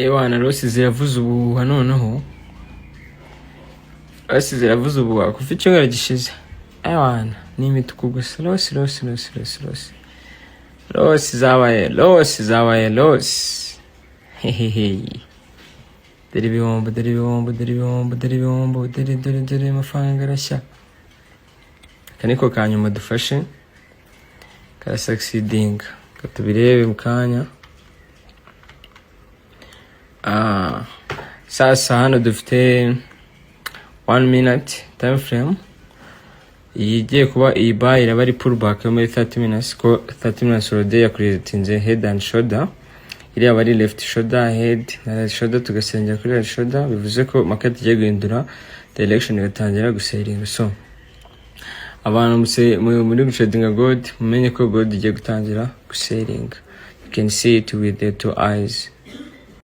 Ewana, loss ziravuza ubuhuha. Noneho loss ziravuza ubuhuha kuva icyumweru gishize. Ewana, ni imituku gusa. Loss, loss, loss, loss, loss, loss zabaye loss, zabaye loss. Hehehe, dore ibihombo, dore ibihombo, dore ibihombo, dore ibihombo, dore, dore, dore amafaranga arashya. Aka niko ka nyuma dufashe karasucceedinga. Reka tubirebe mu kanya. Ah, sasa hano dufite 1 minute time frame. Iyi igiye kuba iyi buy iraba ari pullback yo muri 30 minutes, ko 30 minutes already yacreatinze head and shoulder. Iriya aba ari left shoulder, head na right shoulder, tugasengera kuri right shoulder, bivuze ko market igiye guhindura direction, igatangira gusellinga. So abantu muri gutradinga gold, mumenye ko gold igiye gutangira gusellinga. You can see it with the two eyes.